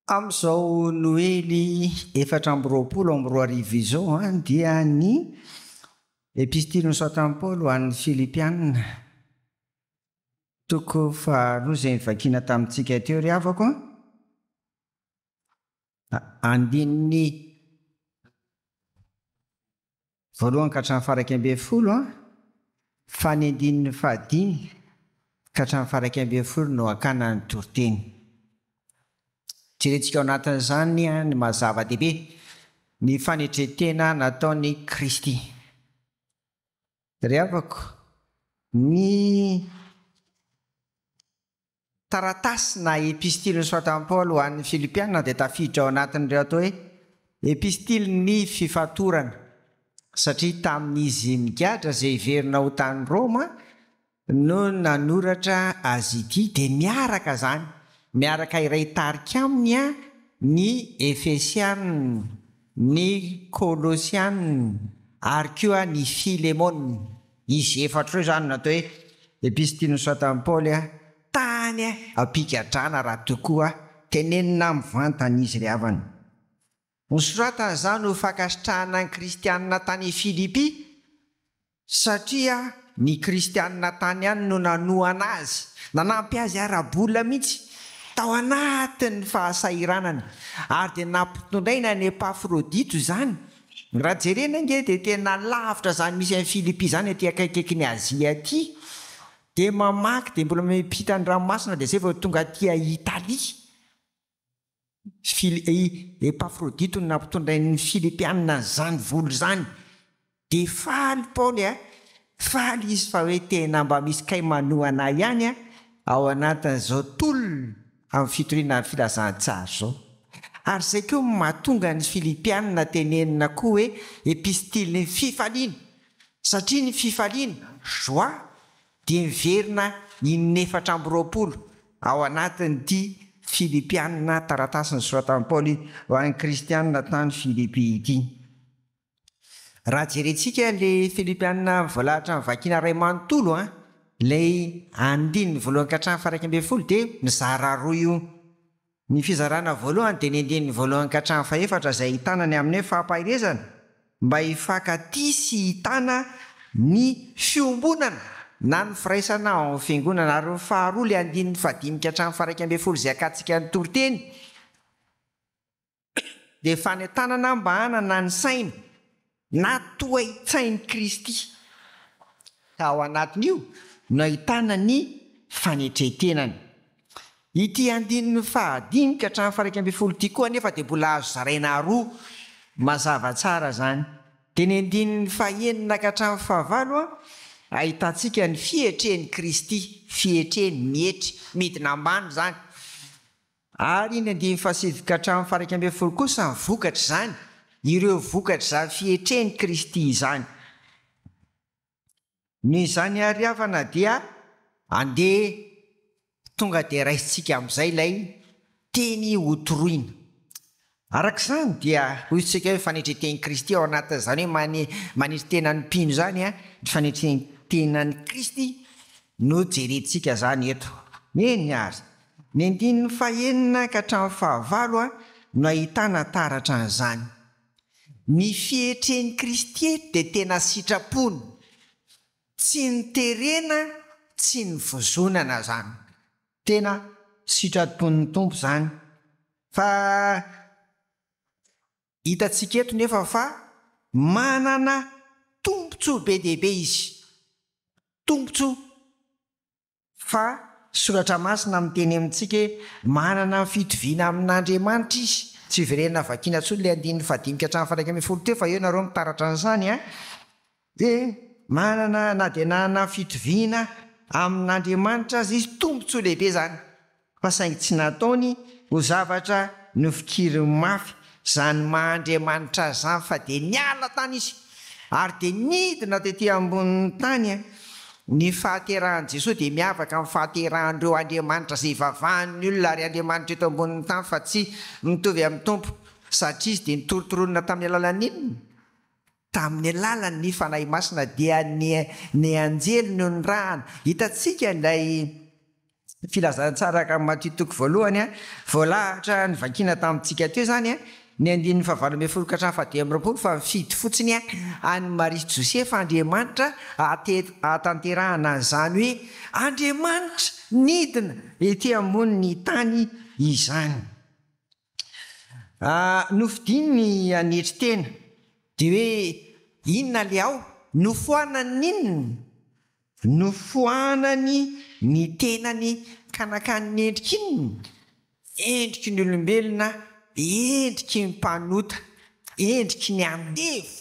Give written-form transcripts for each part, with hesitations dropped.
Amin'izao Noely 2024 izao dia ny Epistily nosoratan'i Paoly ho an'ny Filipiana, toko faharoa izay novakiana tamintsika teo ry havako, andininy Voalohany ka hatramin'ny faha-11 fa ny andininy fahadimy ka hatramin'ny faha-11 no hakana ny toriteny. Jerentsika ao anatin'izany ny maha zava-dehibe ny fanetren-tena nataon'i Kristy. Ry havako, ny Taratasy na epistily nosoratan'i Paoly ho an'ny Filipiana dia tafiditra ao anatin'ireo atao hoe epistilin'ny fifatorana, satria tamin'izy nigadra izay heverina ho tany Roma no nanoratra azy ity, dia miaraka izany, miaraka iray tarika aminy ny Efesiana, ny Kolosiana ary koa ny Filemona. Izy efatra ireo izany no atao hoe Epistily nosoratan'i Paoly tany am-pigadrana raha tokoa tenenina mivantana izy ry havana. Nosoratany izany ho fankasitrahana ny kristianina tany Filipy satria ny kristianina tany ihany no nanohana azy, nanampy azy ara-bola mihitsy tao anatin'ny fahasahiranana ary dia nampitondraina an'i Epafrodito izany. Raha jerena ange dia tena lavitra izany misy an'i Filipy izany aty akaikaikin'i Azia aty, dia mamaky dia mbola miampita ny ranomasina dia izay vao tonga aty Italia. Fili, i Epafrodito no nampitondrain'ny Filipiana an'izany vola izany. Dia faly Paoly a! Faly izy fa hoe tena mba misy kay manohana ahy ihany ao anatin'izao tolona amin'ny fitoriana ny filazantsara izao. Ary izay koa no mahatonga ny Filipiana tenenina koa hoe epistilin'ny fifaliana, satria ny fifaliana, joie, dia miverina inefatra amby roapolo ao anatin'ity Filipiana taratasy nosoratan'i Paoly ho an'ny kristiana tany Filipy ity. Raha jerentsika ilay Filipiana voalahatra novakiana iray manontolo an, ilay andininy voalohany ka hatramin'ny faha-11 dia mizara roa io. Ny fizarana voalohany dia ny andininy voalohany ka hatramin'ny fahefatra izay ahitana ny amin'ny hoe fampaherezana mba hifankatia sy hitana ny fiombonana na ny firaisana ao amin'ny fiangonana ary ny faharoa ilay andininy fahadimy ka hatramin'ny faha-11 izay akantsika ny toriteny dia fanentanana mba hanana ny saina na toe-tsain'i Kristy, ka ao anatin'io no ahitana ny fanetren-tenany. Ity andininy fahadimy ka hatramin'ny faha-11 ity koa anefa dia mbola azo zaraina roa mazava tsara izany. Dia ny andininy fahenina ka hatramin'ny fahavalo ahitantsika ny fietren'i Kristy, fietreny, mietry, midina ambany izany. Ary ny andininy fahasivy ka hatramin'ny faha-11 kosa ny vokatr'izany, ireo vokatr'izany fietren'i Kristy izany. Noho izany àry havana dia andeha tonga dia raisintsika amin'izay ilay teny hotoroina. Araka izany dia hoy isika hoe fanetren-ten'i Kristy ao anatin'izany hoe mane, manetry tena ny mpino izany an, ny fanetren-tenan'i Kristy no jerentsika izany eto. Eny ary, ny andininy fahenina ka hatramin'ny fahavalo no ahitana taratra an'izany. Ny fietren'i Kristy eto dia tena sitrapony, tsy niterena, tsy nivozonana izany. Tena sitrapon'ny Tompo izany. Fa hitantsika eto nefa fa manana tombontsoa be dia be izy. Tombontsoa. Fa Soratra Masina miteny amintsika hoe manana ny fitoviana amin'Andriamanitra izy. Tsy hiverenana vakiana intsony ilay andininy fahadimy ka hatramin'ny faha-11 teo fa eo nareo mitaratra an'izany an. Dia manana na dia nanana fitoviana amin'Andriamanitra aza izy, tombontsoa lehibe izany, fa saingy tsy nataony ho zavatra nofikiriny mafy izany maha Andriamanitra azy izany fa dia niala tany izy ary dia nidina tety ambonin'ny tany. Ny fahaterahan'i Jesoa dia miavaka amin'ny fahaterahan'ireo andriamanitra izay ivavahan'ny olona ary andriamanitra eto ambonin'ny tany fa tsy mitovy amin'ny Tompo satria izy dia nitorontoronina tamin'ny alalan'ny inona? Tamin'ny alalan'ny Fanahy Masina dia ny ny anjely no nirahana. Hitantsika ilay. Filazantsara araka an'i Matio toko voalohany, voalahatra novakiana tamintsika teo izany ny andininy fahavalo ambin'ny folo ka hatramin'ny fahadimy amby roapolo fa mifidy fotsiny an'i Maria sy Josefa Andriamanitra hahatanterahana an'izany hoe Andriamanitra nidina ety ambonin'ny tany izany. Nofidiny ny hanetry tena, dia hoe inona ilay ao? Nofoanany inona? Nofoanany ny tenany ka nakany ny endriky inona? Endriky ny olombelona, endriky ny mpanota, endriky ny andevo.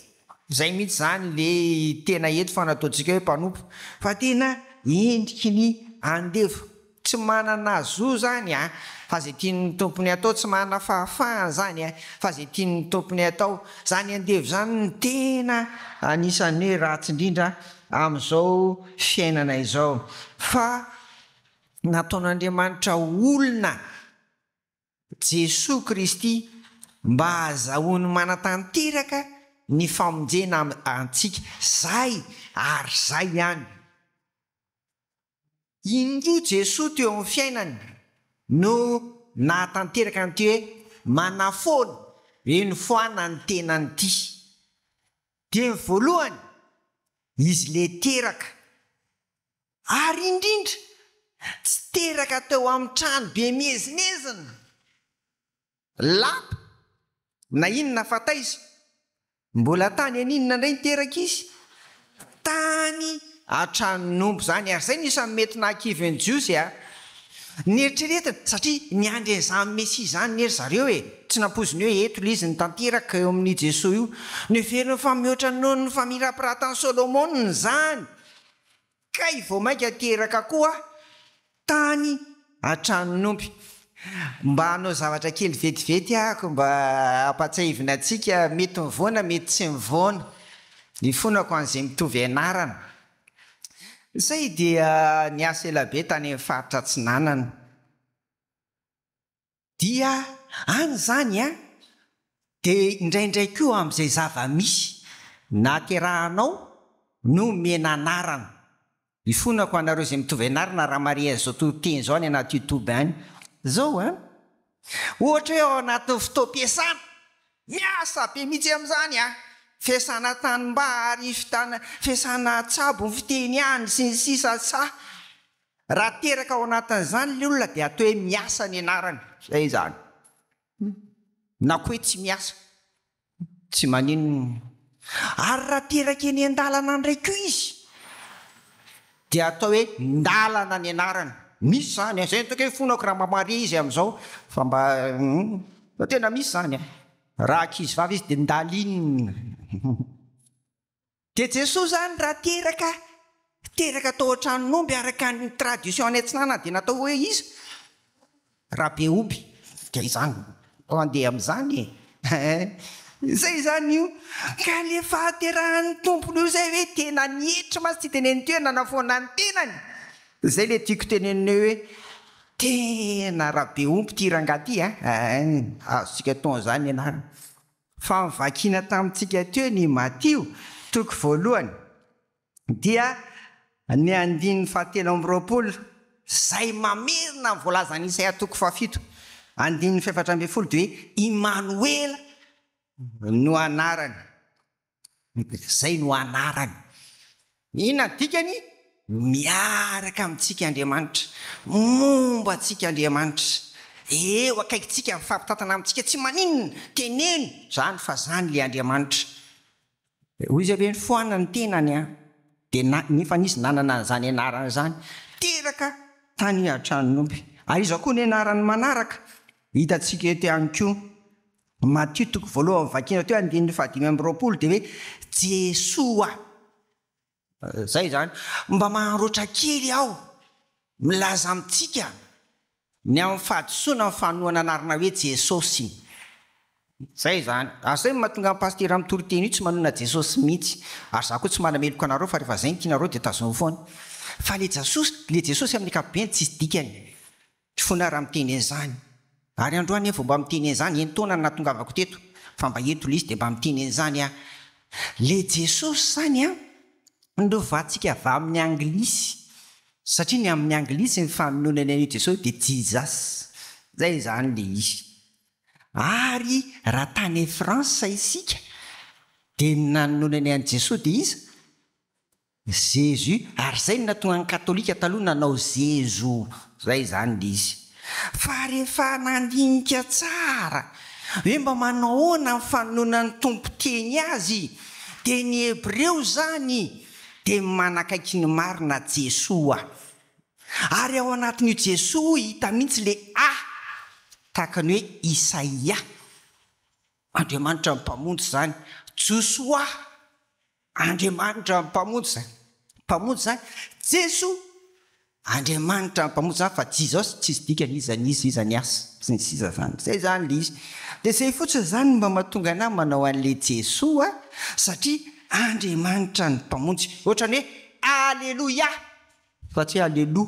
Izay mihitsy izany ilay tena eto fa nataontsika hoe mpanompo, fa tena endriky ny andevo. Tsy manana zo zany a! Fa zay tian'ny tompony atao, tsy manana fahafahana zany a! Fa zay tian'ny tompony atao. Zany andevo zany no tena anisan'ny hoe ratsy indrindra amin'izao fiainana izao. Fa nataon'Andriamanitra olona Jesoa Kristy mba hahazahoany manatanteraka ny famonjena antsika. Zay ary zay ihany. Indroa Jesoa teo amin'ny fiainany no nahatanteraka an'ity hoe manafoana, hoe nofoana ny tenany ity. Dia ny voalohany, izy le teraka. Ary indrindra, tsy teraka teo amin'ny trano be miezinezina. Lapa, na inona fa taiza? Mbola tany aninona indray ny teraka izy? Tany an-tranon'omby izany, ary izay no isan'ny mety nahakivy ny Jiosy a! Neritreretiny, satria niandry an'izany Mesia izany anie ry zareo e! Tsy nampoiziny hoe eto ilay izy no tanteraka eo amin'io Jesoa io. Noheveriny fa mihoatra noho ny famirapiratan'i Solomona izany! Kay vao mainka teraka koa tany an-tranon'omby. Mba hanao zavatra kely vetivety ahako mba hampatsiahivina antsika, mety mivoana mety tsy mivoana. Ifonako an'izay mitovy anarana. Zay dia niasa elabe tany amin'ny faritra atsinanana. Dia any izany an, dia indraindray koa amin'izay zava-misy nahaterahanao no omena anarana. Ifonako anareo izay mitovy anarana raha mahare an'izao toriteny izao any anaty youtube any. Izao an, ohatra hoe ao anatin'ny fotoam-piasana, miasa be mihitsy amin'izany an, fiasana tanimbary, fitana, fiasana tsabo ny fiteny any, sy ny sisa sa. Raha teraka ao anatin'izany ilay olona dia atao hoe miasa ny anarany, izay izany. Na koa hoe tsy miasa, tsy maninona. Ary raha teraka eny an-dalana indray koa izy dia atao hoe ndalana ny anarany. Misy izany an, izay no ataoko hoe fonako raha mba maria izy amin'izao fa mba fa tena misy izany an. Raha ankizivavy izy dia ndalinina. Dia Jesoa zany raha teraka, teraka tao an-tranon'omby araka ny tradition any atsinanana dia natao hoe iza? Rabeomby. Dia izany, handeha amin'izany e. Izay izany io. Ka le fahaterahan'ny tompony io izay hoe tena nietry mantsy ity teneniny ity hoe nanafoana ny tenany. Izay le tiako tenenina eo hoe tena Rabeomby ity rangahy ity a. Azontsika atao an'izany ny anarany. Fa novakiana tamintsika teo ny Matio, toko voalohany, dia ny andininy fahatelo amby roapolo, izay mamerina ny voalazan'i Isaia toko fahafito, andininy fahefatra ambin'ny folo, dia hoe Imanoela no anarany. Izay no anarany. Inona ny dikany? Miaraka amintsika Andriamanitra, momba antsika Andriamanitra, eo akaikintsika, mifampitantana amintsika, tsy maninona, teneno izany fa izany ilay Andriamanitra. Hoy izy hoe nifohana ny tenany an, dia na, nefa izy nanana an'izany anarana izany, teraka tany an-tranon'omby. Ary iza koa ny anarany manaraka? Hitantsika eto ihany koa. Matio toko voalohany vakiana teo andininy fahadimy amby roapolo dia hoe Jesoa. Zay izany. Mba mahanroatra kely aho milaza amintsika ny amin'ny fahadisoana ny fanohana anarana hoe Jesosy. Zay izany. Ary zay no mahatonga ny pasitera mitory teny io tsy manonona Jesosy mihitsy. Ary za koa tsy manameloka anareo fa rehefa zay no tianareo dia tazomy foana. Fa le Jasosy, le Jesosy amin'ny ankapobeny tsisy dikany. Fona raha miteny an'izany. Ary androany aho vao mba miteny an'izany, enin-taona no nahatongavako teto, fa mba eto ilay izy dia mba miteny an'izany aho. Ilay Jesosy izany an, novantsika avy amin'ny anglisy. Satria ny amin'ny anglisy ny fanononany an'io Jesosy dia Jesus. Zay izany le izy. Ary raha tany France isika dia ny nanononany an'i Jesoa dia iza? Jésus. Ary zay no nahatonga ny katolika taloha nanao Zezo. Zay izany le izy. Fa rehefa nandinika tsara hoe mba manao ahoana ny fanononan'ny Tompo teny azy dia ny hebreo izany dia manakaiky ny marina Jesoa. Ary ao anatin'io Jesoa hita mihitsy le A, tahaka ny hoe Isaia. Andriamanitra ny Mpamonjy izany. Josoa, Andriamanitra ny Mpamonjy izany. Mpamonjy izany. Jesoa, Andriamanitra ny Mpamonjy izany fa Jesus tsisy dikany iza ny iza, iza ny asa, sy ny sisa izany. Izay izany ilay izy. Dia izay fotsiny izany no mba mahatonga anah manao an'ilay Jesoa satria Andriamanitra ny Mpamonjy. Ohatran'ny hoe Aleloia fa tsy hoe Aleloa.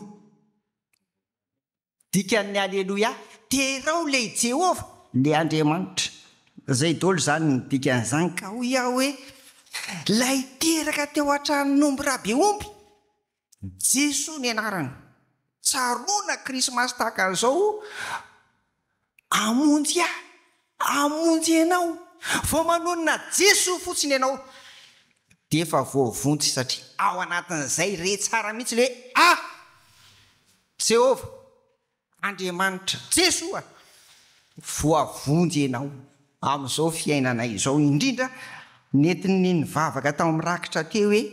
Dikan'ny Aleloia, derao ilay Jehovah, ilay Andriamanitra. Izay daholo izany ny dikan'izany ka hoy aho hoe ilay teraka teo an-tranon'omby Rabeomby, Jesoa ny anarany. Tsaroana krismasy tahaka an'izao, hamonjy ahy, hamonjy anao. Vao manonona Jesoa fotsiny ianao dia efa voavonjy satria ao anatin'izay re tsara mihitsy ilay hoe ah! Jehovah, Andriamanitra, Jesoa, voavonjy ianao amin'izao fiainana izao, indrindra nentin'ny nivavaka tao amin'ny rakitra teo hoe,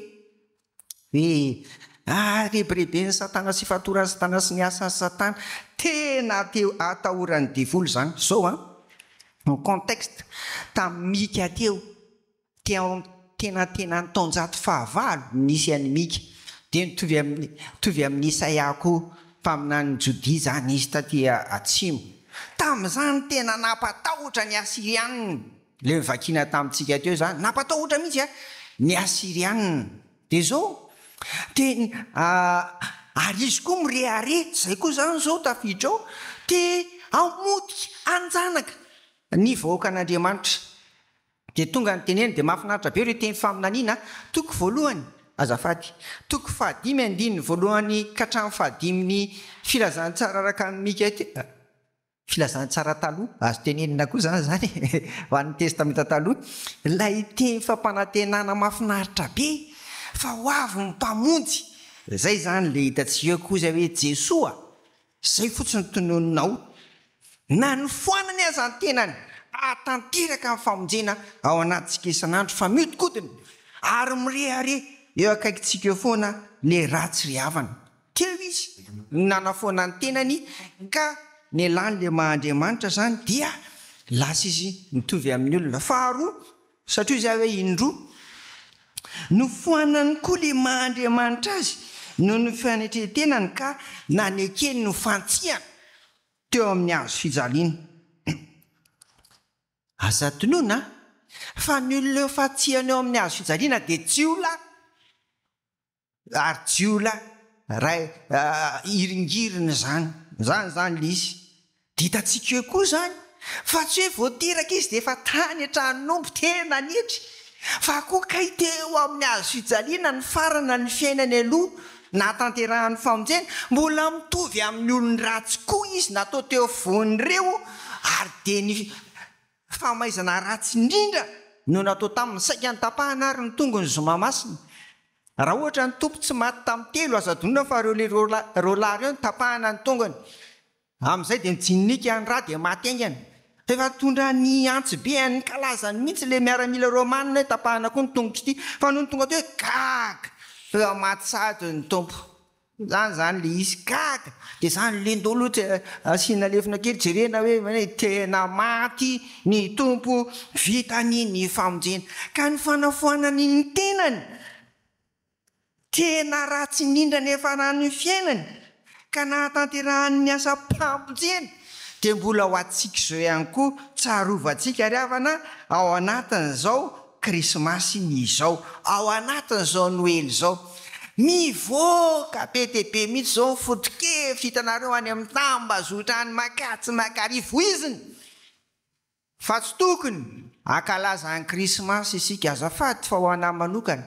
hoe ah rebireben'i satana sy fatoran'i satana sy ny asan'i satana, tena atahoran'ny devoly izany, izao an, ny contexte tamin'i Mika teo, Teo antenatenan'ny taonjato fahavalo no nisy an'i Mika, dia nitovy amin'ny mitovy amin'i Isaia koa, mpaminanin'i Jodia izany izy taty atsimo. Tamin'izany tena nampatahotra ny Asyrianina, ilay novakiana tamintsika teo izany, nampatahotra mihitsy a, ny Asyrianina. Dia izao, te ary izy koa mirehareha, izay koa izany izao tafiditra ao, te hamotika, hanjanaka ny vahoakan'Andriamanitra. Dia tonga ny teneny, dia mahafinaritra be ireo teny faminaniana, toko voalohany, azafady, toko fahadimy andininy voalohany ka hatramin'ny fahadimin'ny filazantsara araka an'i Mika ity, filazantsara taloha, azo tenenina koa izany izany e, ho an'ny testamenta taloha, ilay teny fampanantenana mahafinaritra be fa ho avy ny Mpamonjy, izay izany ilay hitantsika eo koa izay hoe Jesoa, Izay fotsiny tononinao. Na nofoanany aza ny tenany hahatanteraka ny famonjena ao anatintsika isan'andro fa mihodinkodina ary mirehareha eo akaikintsika eo foana le ratsy ry havana. Teo izy no nanafoana ny tenany ka nialany le maha Andriamanitra zany dia lasa izy mitovy amin'ny olona. Faharoa, Satria hoy izaho hoe indroa. Nofoanany koa ilay maha Andriamanitra azy noho ny fanetren-tenany ka nanekeny ny fantsihana teo amin'ny hazo fijaliana. Aza adinoina fa ny olona eo fantsihana eo amin'ny hazo fijaliana dia jiolahy. Ary jiolahy ray hiringiriny izany. Izany izany ilay izy. Dia hitantsika eo koa izany fa tsy hoe vao teraka izy dia efa tany an-tranon'omby tena nietry fa koa kay teo amin'ny hazo fijaliana nifarana ny fiainany aloha nahatanterahan'ny famonjena. Mbola mitovy amin'ny olon-dratsy koa izy natao teo afovoan'ireo ary dia ny Famaizana ratsy indrindra no natao taminy, saika notapahana ary ny tongony zoma masina. Raha ohatra ny Tompo tsy maty tamin'ny telo, azo adinoina fa ireo le roa lahy ireo notapahana ny tongony. Amin'izay dia nijininika ny ra dia maty haingana. Fa efa nitondra ny antsy be an'ny kalazany mihitsy ilay miaramila romana hoe tapahana koa ny tongotr'ity. Fa nony tonga teo hoe gaga! Fa maty sahady ny Tompo. Zany zany le izy gaga de zany lendolo ohatra asiana lefona kely jerena hoe tena maty ny Tompo vitany ny famonjena ka ny fanafoanany ny tenany tena ratsy indrindra niafarany ny fiainany ka nahatanterahany ny asam-pamonjena dia mbola ho antsika izao ihany koa tsarovantsika ry havana ao anatin'izao Krismasy izao, ao anatin'izao Noely izao. Mivoaka be dia be mihitsy izao ny foto-kevitra hitanareo any amin'ny tambazotra any Makatsy Makary voizina fa tsy tokony hankalaza ny Krismasy isika. Azafady fa ho anà manokana.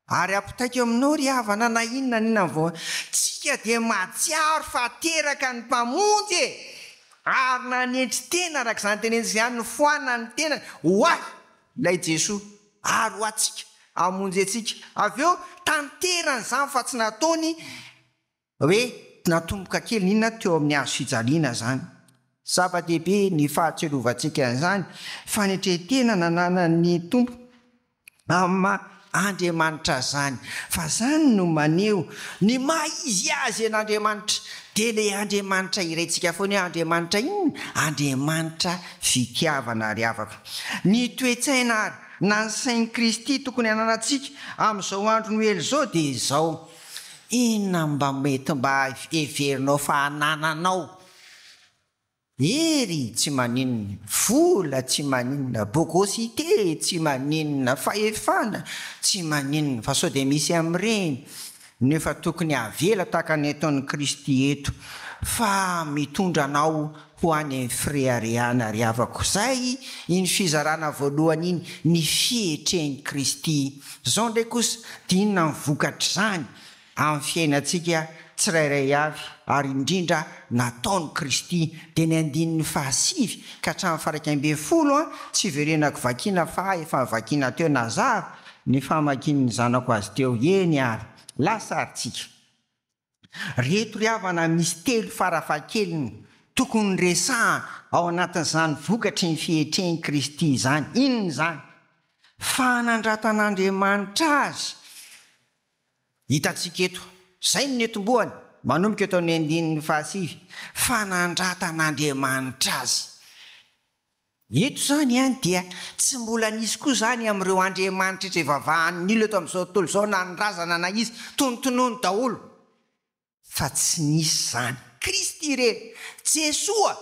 Ary ampitaiko aminao ry havana na inona na inona vao tsika dia mahatsiaro fa teraka ny Mpamonjy e! Ary nanetry tena araka izany tenentsika izany nifoanana ny tenany ho ahy ilay Jesoa ary ho antsika hamonjy antsika. Avy eo tanterany izany fa tsy nataony Hoe natomboka kely inona teo amin'ny hazo fijaliana izany. Zava-dehibe ny fahatsiarovantsika an'izany fanetren-tena nananan'ny Tompo amin'ny maha Andriamanitra Azy izany, fa izany no maneho ny maha Izy Azy an'Andriamanitra. Dia ilay Andriamanitra iraintsika foana hoe Andriamanitra inona? Andriamanitra fitiavana ry havako. Ny toe-tsaina ary na ny sain'i Kristy tokony hananantsika amin'izao andro Noely izao dia izao, Inona mba mety mba heverinao fa anananao? Hery tsy maninona, vola tsy maninona, bogosite tsy maninona, fahefana tsy maninona, fa sao dia misy amin'ireny no efa tokony havela tahaka ny ataon'i Kristy eto fa mitondra anao ho any amin'ny fireharehana ry havako. Izay iny fizarana voalohany iny, ny fietren'i Kristy. Izao indray kosa, dia inona ny vokatr'izany amin'ny fiainantsika tsirairay avy, ary indrindra nataon'i Kristy? Dia ny andininy fahasivy ka hatramin'ny faha-11 an, tsy hiverenako vakiana fa efa novakiana teo nazava ny famakian'ny zanako azy teo. Eny ary, lasa ary tsika. Reto ry havana misy telo farafahakeliny tokony resahana ao anatin'izany vokatry ny fietren'i Kristy izany. Inona izany? Fanandratan'Andriamanitra azy. Hitantsika eto. Izay no netombohany, manomboka eto amin'ny andininy fahasivy. Fanandratan'Andriamanitra azy. Eto izany an dia tsy mbola nisy koa izany amin'ireo andriamanitra izay vavahan'ny olona eto amin'izao tontolo izao na ny razana na iza, tonontonony daholo fa tsy nisy izany. Kristy irery, Jesoa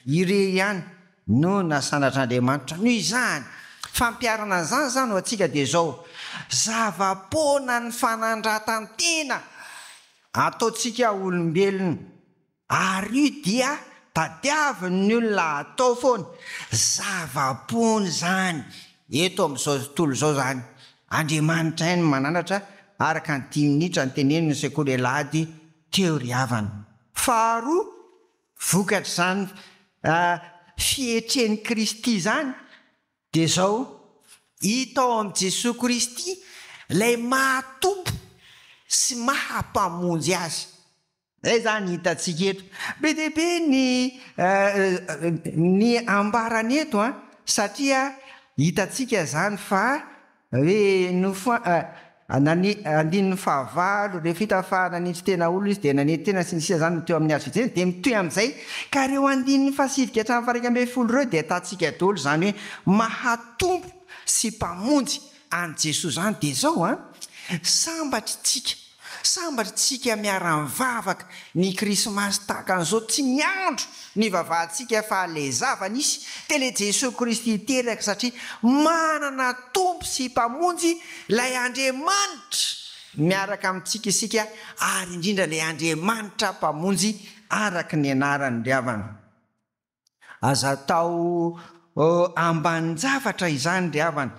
irery ihany no nasandratr'Andriamanitra. Noho izany, fampiharana an'izany izany ho antsika dia izao, zava-poana ny fanandratan-tena ataontsika olombelona. Ary io dia tadiavin'ny olona atao foana, zava-poana izany eto amin'izao tontolo izao izany. Andriamanitra ihany no mananatra araka ny dimy minitra notenenin'ny sekoly alahady teo ry havana. Faharoa, vokatr'izany fietren'i Kristy izany dia izao, hita ao amin'i Jesoa Kristy ilay maha Tompo sy maha Mpamonjy Azy. Zay zany hitantsika eto. Be dia be ny ny ambarany eto an, satria hitantsika zany fa hoe nofa nani andininy fahavalo, rehefa hita fa nanitry tena olona izy dia nanety tena sy ny sisa zany no teo amin'ny hazo fijaliana, dia mitohy amin'izay ka ireo andininy fahasivy ka hatramin'ny faha-11 ireo dia ahitantsika daholo izany hoe maha Tompo sy Mpamonjy an'i Jesoa izany dia izao an, sambatra isika Sambatra tsika miara-mivavaka ny krismasy tahaka an'izao, tsy ny andro nivavahantsika fa le zava-nisy dia le Jesoa Kristy teraka satria manana Tompo sy Mpamonjy ilay Andriamanitra miaraka amintsika isika ary indrindra ilay Andriamanitra Mpamonjy araka ny anarany ry havana. Aza atao ambanin-javatra izany ry havana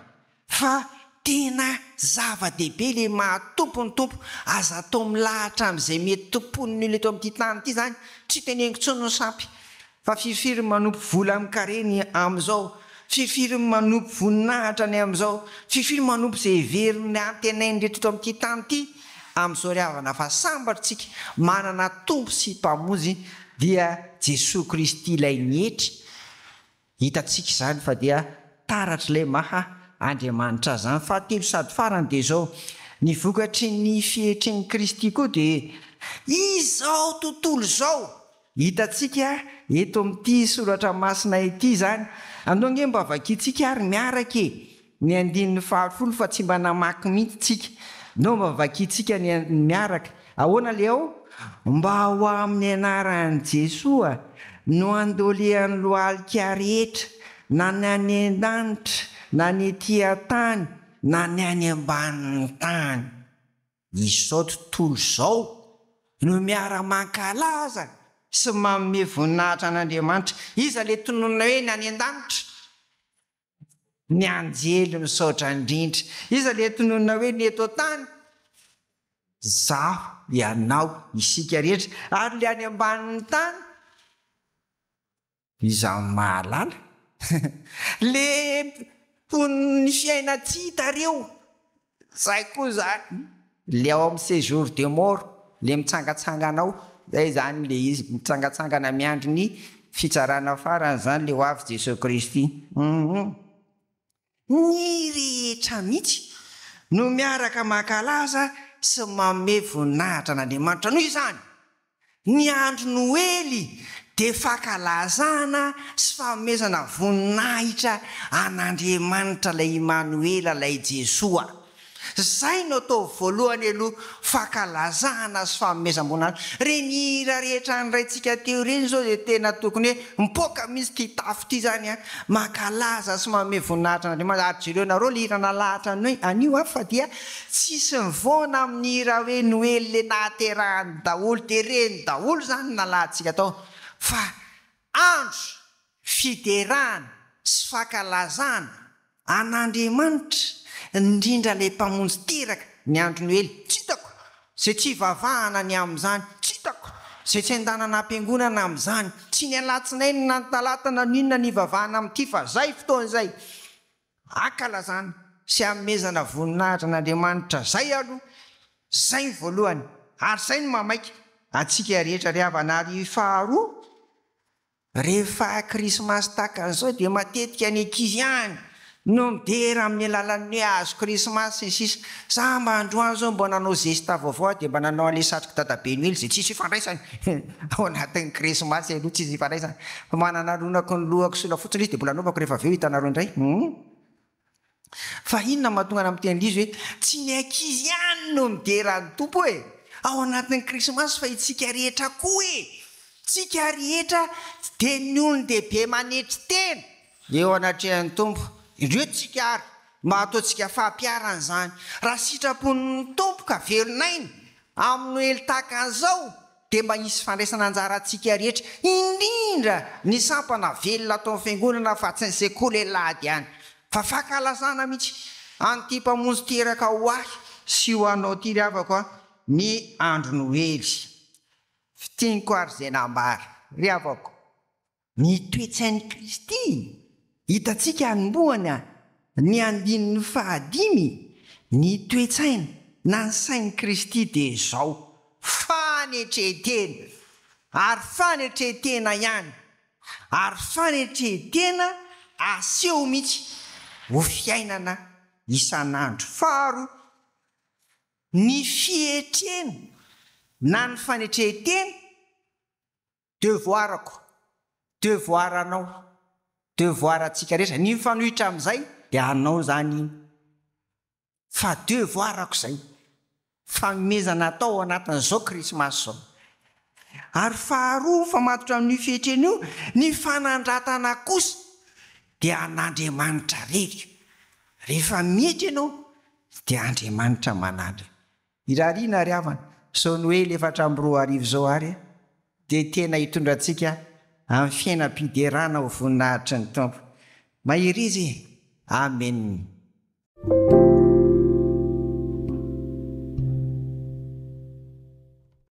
fa tena zava-dehibe ilay maha Tompo ny Tompo, aza atao milahatra amin'izay mety tompoin'ny olona eto amin'ity tany ity izany, tsy teneniko intsony ny sampy fa firifiry ny manompo vola amin-kareny amin'izao, firifiry ny manompo voninahitra ny amin'izao, firifiry ny manompo izay heveriny antenainy rehetra eto amin'ity tany ity amin'izao ry havana fa sambatra isika manana Tompo sy Mpamonjy Dia Jesoa Kristy ilay nietry, hitantsika izany fa dia taratr'ilay maha Andriamanitra Azy izany. Fahatelo sady farany dia izao, ny vokatry ny fietren'i Kristy koa dia izao tontolo izao. Hitantsika eto amin'ity soratra masina ity izany. Andao ange mba vakintsika ary miaraka e! Ny andininy fahafolo fa tsy mba namaky mihitsy tsika. Ndao mba vakintsika ny miaraka. Ahoana le ao? Mba ho amin'ny anaran'i Jesoa no andolehan'ny lohalika rehetra, na ny any an-danitra, na ny ety an-tany, na ny any ambanin'ny tany. Izao tontolo izao no miara-mankalaza sy manome voninahitra an'Andriamanitra. Iza le tononina hoe ny any an-danitra? Ny anjely misaotra indrindra. Iza le tononina hoe ny eto an-tany? Izaho, ianao, isika rehetra. Ary le any ambanin'ny tany? Iza no mahalala? Le mponin'ny fiainan-tsy hita reo, zay koa zany, le ao amin'ny séjour de mort, le mitsangatsangana ao, zay zany le izy, mitsangatsangana miandry ny fitsarana farany zany le ho avy Jesoa Kristy. Hum. Ny rehetra mihitsy no miaraka mankalaza sy manome voninahitra an'Andriamanitra. Noho izany, ny andro Noely dia fankalazana sy fanomezana voninahitra an'Andriamanitra ilay Imanoela, ilay Jesoa. Zay no atao voalohany aloha fankalazana sy fanomezam-boninahitra. Reny hira rehetra niraintsika teo ireny zao dia tena tokony hoe mipoaka mihitsy ity tafo ity zany an! Mankalaza sy manome voninahitra an'Andriamanitra. Ary jereo nareo le hira nalahatra anio an fa dia tsisy mivaona amin'ny hira hoe Noely le nahaterahany daholo dia reny daholo zany no nalahatsika tao fa andro fiderana sy fankalazana an'Andriamanitra, indrindra ilay Mpamonjy teraka ny andro Noely. Tsy hitako izay tsy hivavahana ny amin'izany, tsy hitako izay tsy handanana am-piangonana amin'izany, tsy ny alatsinainy na ny talata na ny inona ny hivavahana amin'ity fa izay fotoana izay hankalazana sy hanomezana voninahitra an'Andriamanitra. Izay aloha, izay ny voalohany ary izay no mahamaika antsika rehetra ry havana. Ary faharoa, Rehefa krismasy tahaka an'izao dia matetika ny ankizy ihany no midera amin'ny alalan'ny hoe hazo krismasy sy ny sisa Za mba androany zao mba nanao zesta vaovao aho dia mba nanao an'ilay satrok'i dadabe noely izay tsisy ifandraisany ao anatin'ny krismasy aloha tsisy ifandraisany fa mananalonako ny lohako sola fotsiny izy dia mbola anaovako rehefa avy eo hitanareo indray hum. Fa inona no mahatonga anah miteny an'izy hoe tsy ny ankizy ihany no midera ny Tompo e! Ao anatin'ny krismasy fa itsika rehetra koa e! Tsika rehetra dia ny olon-dehibe manetry tena eo anatrehan'ny Tompo. Indreo tsika ary mba ataontsika fampiharana izany. Raha sitrapon'ny Tompo ka velon'aina amin'ny Noely tahaka an'izao dia mba hisy fandraisana anjara antsika rehetra, indrindra ny sampana velona ato amin'ny fiangonana fa tsy ny sekoly alahady ihany, fa fankalazana mihitsy an'ity Mpamonjy teraka ho ahy sy ho anao ity ry havako a, ny andro Noely. Fintiniko ary izay nambara, ry havako. Ny toe-tsain'i Kristy, hitantsika anombohana ny andininy fahadimy, ny toe-tsaina na ny sain'i Kristy dia izao, fanetren-tena, ary fanetren-tena ihany, ary fanetren-tena aseho mihitsy ho fiainana isan'andro. Faharoa, ny fietrena na ny fanetren-tena, Devoir-ko, devoir-nao, devoir-ntsika rehetra, ny mifanohitra amin'izay dia anao izany iny, fa devoir-ko izay, fanomezana atao ao anatin'izao krismasy izao. Ary faharoa mifamatotra amin'io fietrena io, ny fanandratana kosa dia an'Andriamanitra irery. Rehefa mietry ianao dia Andriamanitra manandratra. Irariana ry havana, izao Noely 2024 izao ary dia tena hitondra antsika amin'ny fiainam-piderana ho voninahitry ny Tompo. Maheriza e! Amen.